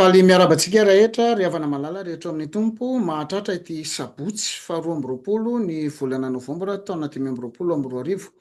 Faly miarahaba antsika rehetra ry havana malala rehetra ao amin'ny Tompo, mahatratra ity sabotsy faharoa 22 ny volana novambra taona 2025.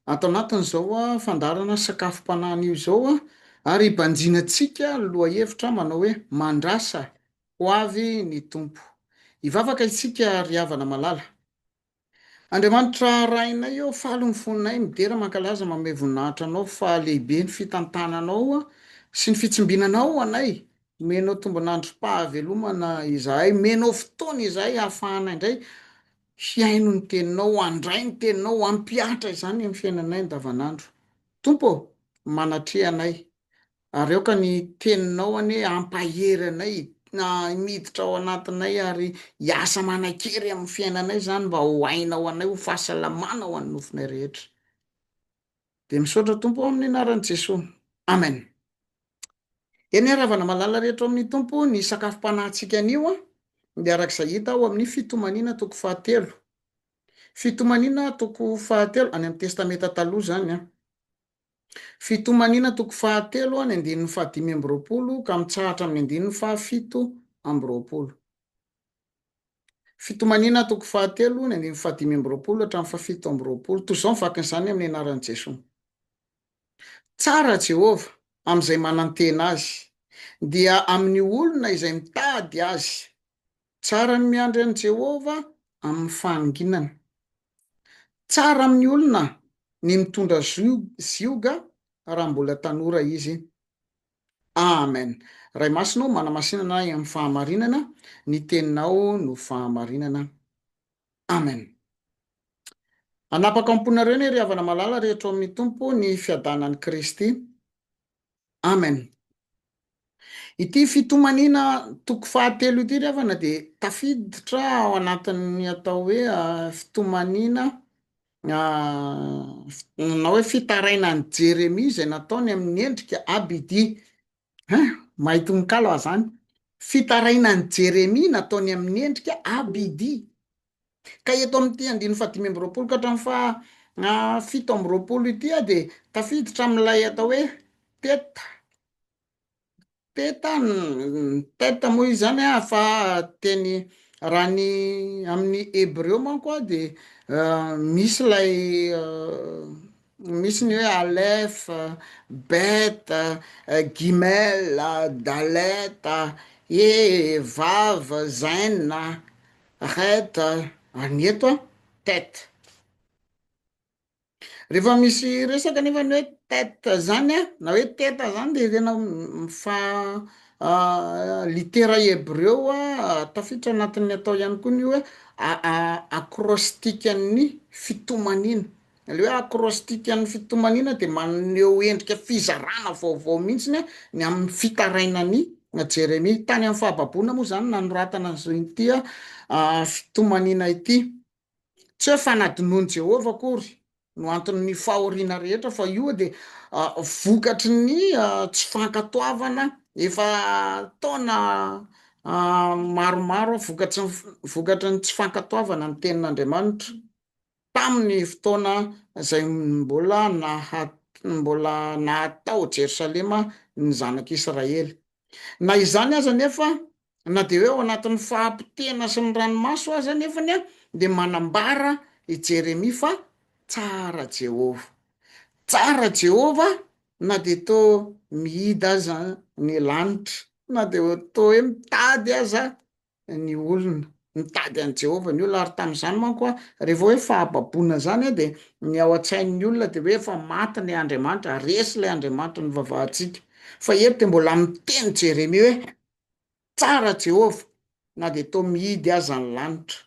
Ato anatin'izao fandaharana sakafom-panahy anio izao ary hibanjinantsika ny lohahevitra manao hoe Mandrasa ho avy ny Tompo. Hivavaka isika ry havana malala. Andriamanitra Rainay ô, faly ny fonay midera mankalaza manome voninahitra Anao fa lehibe ny fitantananao sy ny fitsimbinanao ho anay, omenao tombon'androm-pahavelomana izahay, omenao fotoana izahay hahafahana indray hihaino ny Teninao, handray ny Teninao, hampihatra izany amin'ny fiainanay andavanandro. Tompo ô, manatreha anay, Ary aoka ny Teninao anie hampahery anay, miditra ao anatinay ary hiasa manan-kery amin'ny fiainanay izany mba ho aina ho anay, ho fahasalamana ho an'ny nofonay rehetra. Dia misaotra Tompo ao amin'ny anaran'i Jesoa. Amen. Eny ary havana malala rehetra ao amin'ny Tompo, ny sakafom-panahintsika anio dia araka izay hita ao amin'ny Fitomaniana toko fahatelo. Fitomaniana toko fahatelo, any amin'ny Testamenta Taloha izany an. Fitomaniana toko fahatelo ny andininy faha-25 ka mitsahatra amin'ny andininy faha-27. Fitomaniana toko fahatelo ny andininy faha-25 hatramin'ny faha-27. Toy izao ny vakin'izany amin'ny anaran'i Jesoa. Tsara Jehovah amin'izay manantena Azy, dia amin'ny olona izay mitady Azy. Tsara ny miandry an'i Jehovah amin'ny fahanginana. Tsara amin'ny olona ny mitondra zioga raha mbola tanora izy. Amen. Ray Masina ô, manamasinana ahy amin'ny fahamarinana, ny teninao no fahamarinana. Amen. Hanapaka am-ponareo anie ry havana malala rehetra ao amin'ny Tompo ny fiadanan'i Kristy. Amen. Ity fitomaniana toko fahatelo ity ry havana dia tafiditra ao anatin'ny atao hoe fitomaniana na hoe fitarainan'i Jeremia izay nataony amin'ny endrika abidia. Hein, mahay tononkalo aho zany. Fitarainan'i Jeremia nataony amin'ny endrika abidia. Ka eto amin'ity andininy faha-25 ka hatramin'ny faha-27 ity dia tafiditra amin'ilay atao hoe teta. Teta, teta moa izy zany a, fa teny raha ny amin'ny hebreo manko a de misy ilay misy ny hoe alef, bet, gimel, dalet, he, vav, zain, het, ary ny eto a tête. Rehefa misy resaka nefa ny hoe tête zany a, na hoe teta zany de tena mifa litera hebreo a, tafiditra anatin'ny atao ihany koa ny hoe acrostikan'ny fitomaniana, le hoe acrostikan'ny fitomaniana de maneho endrika fizarana vaovao mihitsiny a ny amin'ny fitarainan'i Jeremia, tany amin'ny fahababoana moa zany nanoratana an'ity fitomaniana ity. Tsy hoe fanadinoan'i Jehovah akory no anton'ny fahoriana rehetra, fa io dia vokatry ny tsy fankatoavana efa taona maromaro, vokatry ny vokatry ny tsy fankatoavana ny tenin'Andriamanitra tamin'ny fotoana izay mbola naha mbola naha tao Jerosalema ny zanak'Israely. Na izany aza anefa, na dia hoe ao anatin'ny fahapotehana sy ny ranomaso aza anefany dia manambara i Jeremia fa tsara Jehovah. Tsara Jehovah na dia toa mihidy aza ny lanitra, na dia toa hoe mitady aza ny olona, mitady an'i Jehovah ny olona, ary tamin'izany manko a, rehefa hoe fahababoana izany a, dia ny ao an-tsain'ny olona dia hoe efa maty ilay Andriamanitra, resy ilay Andriamanitra nivavahantsika. Fa eto dia mbola miteny Jeremia hoe, tsara Jehovah, na dia toa mihidy aza ny lanitra.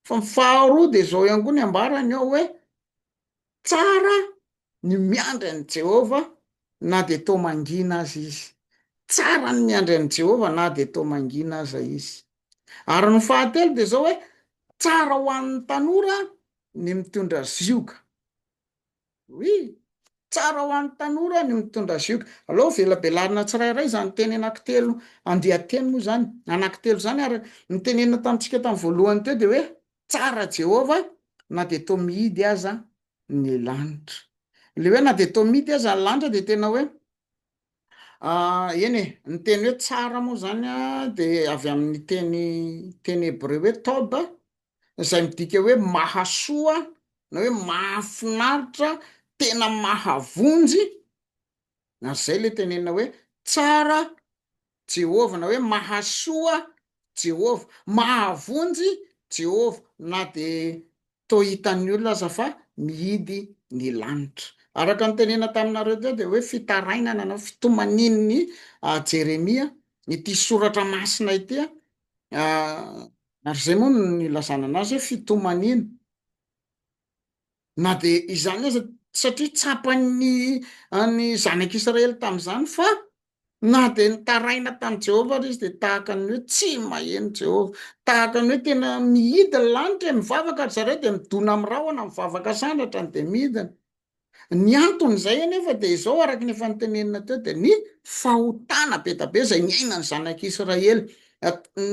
Fa ny faharoa dia izao ihany koa ny ambarany ao hoe, Tsara ny miandry an'i Jehovah na dia toa mangina aza izy. Tsara ny miandry an'i Jehovah na dia toa mangina aza izy. Ary ny fahatelo dia izao hoe, tsara ho an'ny tanora ny mitondra zioga. Oui, tsara ho an'ny tanora ny mitondra zioga. Aleo velabelarina tsirairay izany teny anankitelo, andian-teny moa izany, anankitelo izany, ary ny tenenina tamintsika tamin'ny voalohany teo dia hoe, Tsara Jehovah na dia toa mihidy aza ny lanitra. Ilay hoe na dia toa mihidy aza ny lanitra dia tena hoe. Eny e, ny teny hoe tsara moa zany a de avy amin'ny teny teny hebreo hoe tob, izay midika hoe mahasoa na hoe mahafinaritra, tena mahavonjy, ary zay le tenenina hoe tsara Jehovah na hoe mahasoa Jehovah, mahavonjy Jehovah na dia toa hitan'ny olona aza fa mihidy ny lanitra. Araka ny tenena taminareo teo dia hoe fitarainana na fitomanian'i Jeremia ity soratra masina ity, ary izay moa no nilazana anazy hoe fitomaniana. Na dia izany aza, satria tsapan'ny ny zanak'Israely tamin'izany fa na dia nitaraina tamin'i Jehovah ary izy dia tahaka ny hoe tsy maheno Jehovah. Tahaka ny hoe tena mihidy ny lanitra e, mivavaka ry zareo dia midona amin'ny rahona, mivavaka sandratra ny dia midina. Ny anton'izay anefa dia izao, araka ny efa notenenina teo, dia ny fahotana be dia be izay niainan'ny zanak'Israely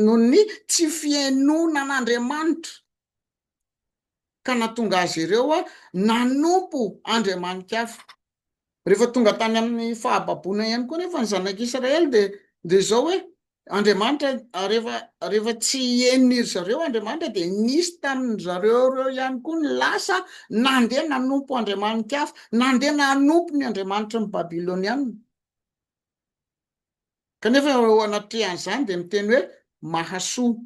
noho ny tsy fihainoana an'Andriamanitra. ka nahatonga azy ireo nanompo andriamani-kafa. Rehefa tonga tany amin'ny fahababoana ihany koa nefa ny zanak'Israely dia dia izao hoe Andriamanitra rehefa rehefa tsy henon'iry zareo Andriamanitra dia nisy tamin-dry zareo ireo ihany koa ny lasa nandeha nanompo andriamani-kafa, nandeha nanompo ny andriamanitry ny Babyloniana. Kanefa eo anatrehan'izany dia miteny hoe mahasoa,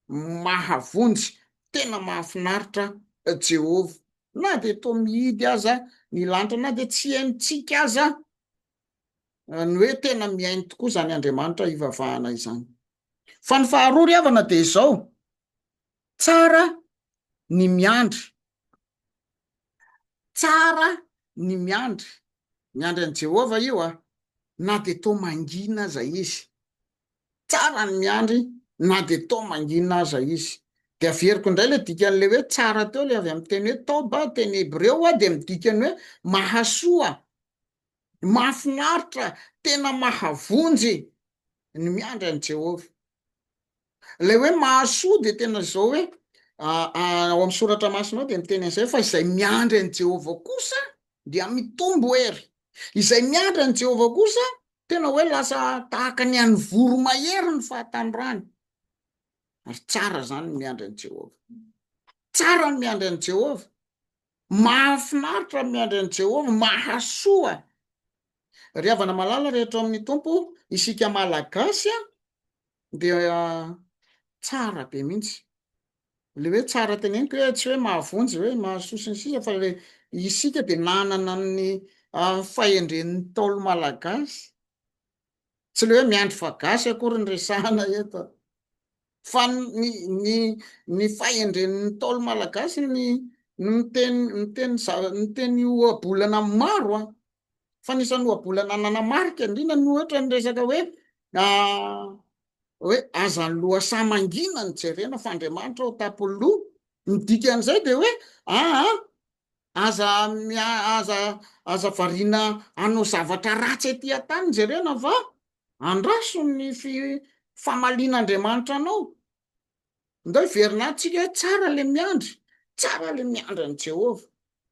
mahavonjy, tena mahafinaritra Jehovah. Na dia toa mihidy aza ny lanitra, na dia tsy henontsika aza ny hoe tena mihaino tokoa izany Andriamanitra ivavahana izany. Fa ny faharoa ry havana dia izao, tsara ny miandry. Tsara ny miandry, miandry an'i Jehovah io a, na dia toa mangina aza izy. Tsara ny miandry na dia toa mangina aza izy. Dia averiko indray ilay dikan'ilay hoe tsara teo, ilay avy amin'ny teny hoe toba, teny hebreo, dia midika ny hoe mahasoa, mahafinaritra, tena mahavonjy ny miandry an'i Jehovah. Ilay hoe mahasoa dia tena izao hoe ao amin'ny soratra masina ao dia miteny an'izay fa izay miandry an'i Jehovah kosa dia mitombo hery. Izay miandry an'i Jehovah kosa tena hoe lasa tahaka ny an'ny voromahery ny fahatanorany. Ary tsara izany ny miandry an'i Jehovah. Tsara ny miandry an'i Jehovah. Mahafinaritra ny miandry an'i Jehovah, mahasoa. Ry havana malala rehetra ao amin'ny Tompo, isika Malagasy dia tsara be mihitsy. Le hoe tsara teneniko hoe tsy hoe mahavonjy hoe mahasoa sy ny sisa fa le isika dia nanana ny fahendren'ny Ntaolo Malagasy. Tsy le hoe miandry fa gasy akory ny resahana eto fa ny ny ny fahendren'ny Ntaolo Malagasy ny ny miteny miteny miteny ohabolana maro an. Fa anisan'ny ohabolana nanamarika indrindra ny ohatra ny resaka hoe hoe aza ny lohasaha mangina no jerena fa Andriamanitra ao an-tampon'ny loha. Ny dikan'izay dia hoe aa aza aza aza variana hanao zavatra ratsy aty an-tany jerena fa andraso ny fi- famalian'Andriamanitra anao. Ndao hiverina any tsika hoe tsara le miandry, tsara le miandry an'i Jehovah.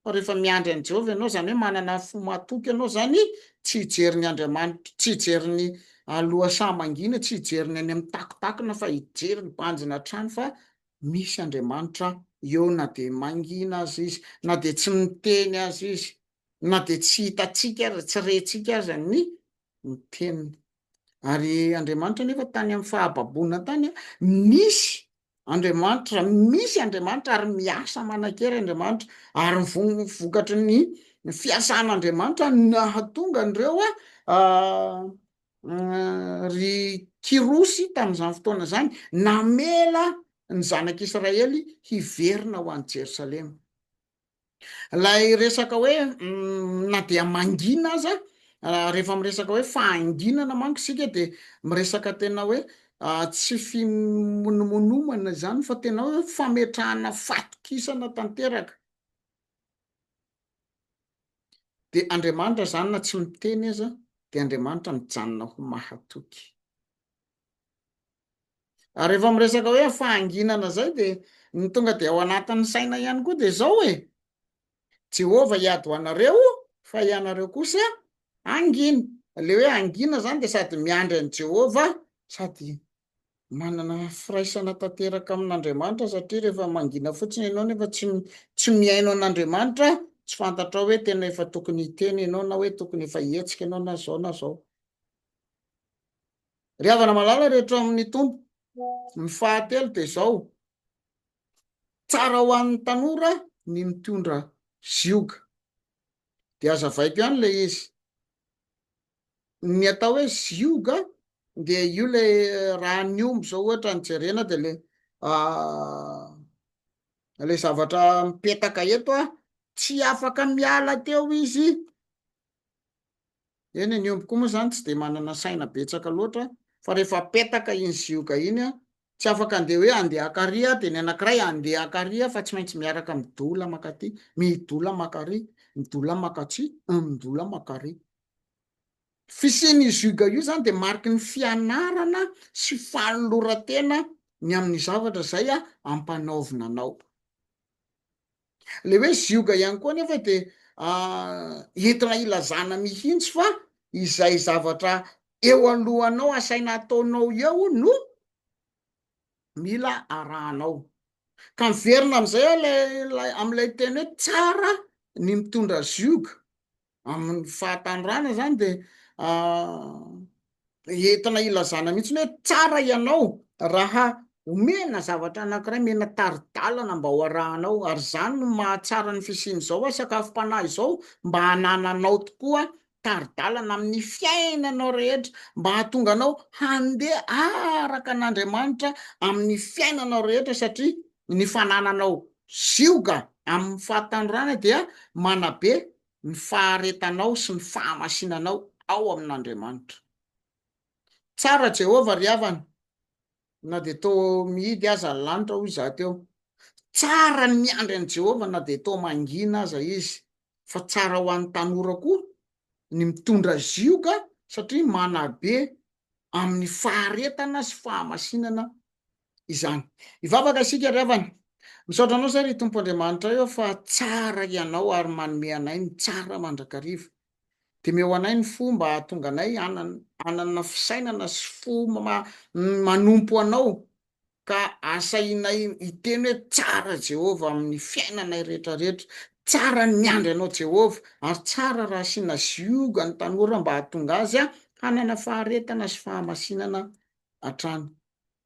Fa rehefa miandry an'i Jehovah ianao, izany hoe manana fo matoky ianao izany, tsy hijery ny Andriamanitra, tsy hijery ny lohasaha mangina, tsy hijery ny any amin'ny takotakona fa hijery ny banjina hatrany fa misy Andriamanitra eo na dia mangina aza izy, na dia tsy miteny aza izy, na dia tsy hitantsika aza, tsy rentsika aza ny ny teniny. Ary Andriamanitra anefa tany amin'ny fahababoana tany, misy Andriamanitra, misy Andriamanitra ary miasa manan-kery Andriamanitra, ary ny vokatry ny fiasan'Andriamanitra no nahatonga an'ireo ry Kyrosy tamin'izany fotoana izany namela ny zanak'Israely hiverina ho any Jerosalema. Ilay resaka hoe na dia mangina aza, rehefa miresaka hoe fahanginana manko isika dia miresaka tena hoe tsy fimonomonomana izany fa tena hoe fametrahana fatokisana tanteraka. Dia Andriamanitra izany na tsy miteny aza dia Andriamanitra mijanona ho mahatoky. Ary rehefa miresaka hoe fahanginana zay de ny tonga de ao anatin'ny saina ihany koa de zao e, Jehovah hiady ho anareo fa ianareo kosa hangina. Le hoe hangina zany de sady miandry an'i Jehovah sady manana firaisana tanteraka amin'Andriamanitra satria rehefa mangina fotsiny ianao nefa tsy tsy mihaino an'Andriamanitra, tsy fantatrao hoe tena efa tokony hiteny ianao na hoe tokony efa hihetsika ianao na zao na zao. Ry havana malala rehetra ao amin'ny Tompo, ny fahatelo dia izao, tsara ho an'ny tanora ny mitondra zioga. Dia hazavaiko ihany ilay izy. Ny atao hoe zioga dia io ilay raha ny omby izao ohatra no jerena dia ilay ilay zavatra mipetaka eto an, tsy afaka miala teo izy. Eny e, ny omby koa moa zany tsy dia manana saina betsaka loatra fa rehefa apetaka iny zioga iny an, tsy afaka andeha hoe andeha haka ary aho dia ny anankiray andeha haka ary fa tsy maintsy miaraka midola mankaty, midola mankary, midola mankatsy, midola mankary. Fisian'io zioga io zany dia mariky ny fianarana sy fanoloran-tena ny amin'ny zavatra izay ampanaovina anao. Le hoe zioga ihany koa anefa de entina ilazana mihitsy fa izay zavatra eo alohanao asaina ataonao eo no mila arahanao. Ka miverina am'zay aho lay lay am'lay teny hoe tsara ny mitondra zioga Amin'ny fahatanorana zany de entina ilazana mihitsy hoe tsara ianao raha omena zavatra anankiray, omena tari-dalana mba ho arahanao, ary zany no mahatsara ny fisian'izao hoe sakafom-panahy izao mba hanananao tokoa tari-dalana amin'ny fiainanao rehetra, mba hahatonga anao handeha araka an'Andriamanitra amin'ny fiainanao rehetra satria ny fanananao zioga amin'ny fahatanorana dia manabe ny faharetanao sy ny fahamasinanao ao amin'Andriamanitra. Tsara Jehovah ry havana, na dia toa mihidy aza ny lanitra hoy izaho teo. Tsara ny miandry an'i Jehovah na dia toa mangina aza izy, fa tsara ho an'ny tanora koa ny mitondra zioga satria manabe amin'ny faharetana sy fahamasinana izany. Hivavaka isika ry havana. Misaotra anao izay ry Tompo Andriamanitray ô fa tsara Ianao ary manome anay ny tsara mandrakariva. Dia omeo anay ny fo mba hahatonga anay hanana fisainana sy fo manompo Anao ka asahinay hiteny hoe tsara Jehovah amin'ny fiainanay rehetra rehetra. Tsara ny miandry Anao Jehovah ary tsara raha asiana zioga ny tanora mba hahatonga azy hanana faharetana sy fahamasinana hatrany.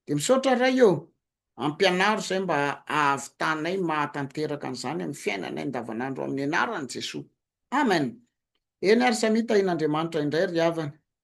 Dia misaotra Ray ô! Ampianaro izay mba hahavitanay mahatanteraka an'izany amin'ny fiainanay andavanandro amin'ny anaran'i Jesoa. Amen! Eny ary samia tahian'Andriamanitra indray ry havana.